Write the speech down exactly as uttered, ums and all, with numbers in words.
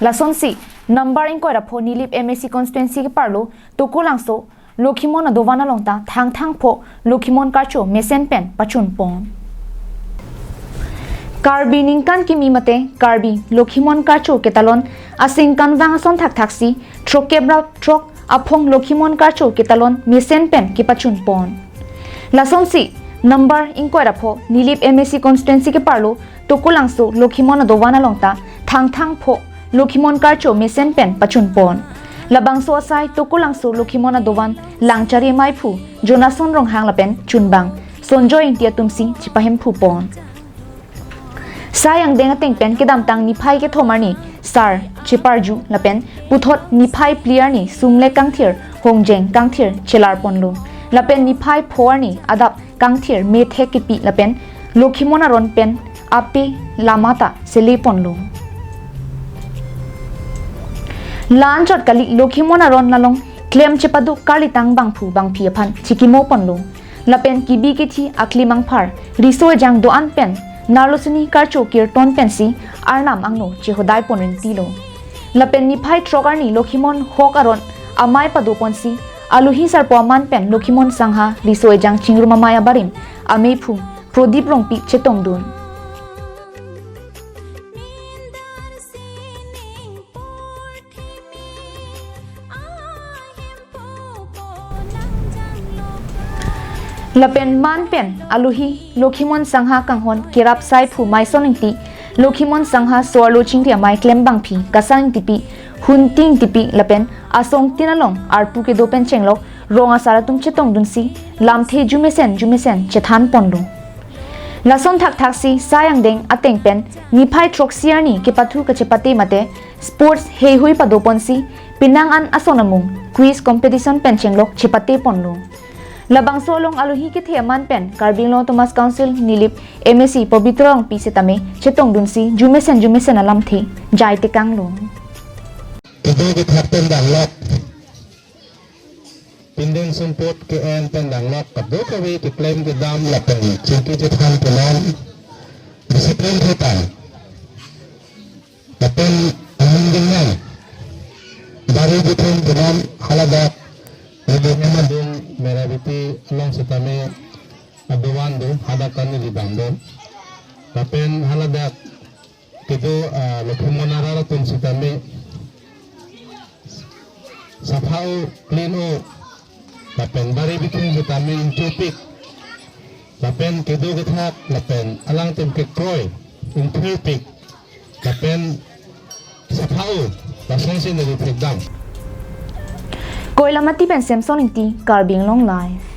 Lasonsi, number ingkoi ra pho Nilip M A C constituency keparlo Tokolangso Lokhimon adovan along ta Thangthang pho Lokhimon karcho mesen pen pachun pon. Karbi ningkan kimi mate Karbi Lokhimon karcho ketalon asingkanvang ason thakthaksi throkkep ra throk aphong Lokhimon karcho ketalon mesen pen kepachun pon. Lasonsi, number ingkoi ra pho Nilip M A C constituency keparlo Tokolangso Lokhimon adovan along ta Thangthang pho Lokhimon karcho mesen pen pachun pon. Labangso asai Tokolangso Lokhimon adovan Langchari maiphu Jonason Ronghang lapen chunbang Sonjoy Ingti atumsi chepahemphu pon. Sai angdeng ateng pen kedamtang niphai kethom arni sar cheparju lapen puthot niphai phli arni sumle kangthir hongjeng kangthir chelar ponlo. Lapen niphai pho arni adap kangthir methek kepi lapen Lokhimon aron pen ape lama ta sele ponlo. La-anchot kali Lokhimon aron along klem chepado karlitang bangphu bangphi aphan chikimo ponlo. Lapen kebi kethi akli mangphar riso ejang do-an pen narlosini karcho kirton pensi Arnam angno chehodai pon rinti lo. Lapen niphai throk arni Lokhimon hok aron amei pado ponsi aluhi sarpo aman pen Lokhimon sangha riso ejang chingrum amei abarim ameiphu Prodip Rongpi chetongdun. Lapen man pen aluhi Lokhimon sangha kanghon kerap saiphu Maison Ingti, Lokhimon sangha so-arlo chingri amei klem bangphi Kasang Ingtipi, Hunting Ingtipi lapen asong tin along arpu kedo pen chenglok rong asar atum chetongdunsi lamthe jumesen jumesen chethan ponlo. Lason thakthaksi sai angdeng ateng pen niphai throksi arni kepathu kachepate mate sports heihui pado ponsi penang an ason amung quiz competition pen chenglok chepate ponlo. Labangso along aluhi kethe aman pen Karbi Anglong Autonomous Council Nilip M A C Pabitra Rongpi setame chetongdunsi jumesen jumesen alamthe jai tekanglo. Kedo kethak pen danglok, pinden sumpot ke-en pen danglok, kadokave keklem kedam lapen chingki chethan punon, discipline theta. Lapen aning dingnan bari bithung punon haladak, nelihem adung Merabeti along setame adovan do, hadak kan neli bang do. Lapen haladak kedo, ah, Lokhimon arat atum setame sapha-o, clean-o, lapen bari bithung setame ingchopik, lapen kedo kethak, lapen alangtum kekroi ingthirpik, lapen sapha-o, lasonsi neli thekdam. Koilamati pen Samson Ingti, Karbi Anglong Live.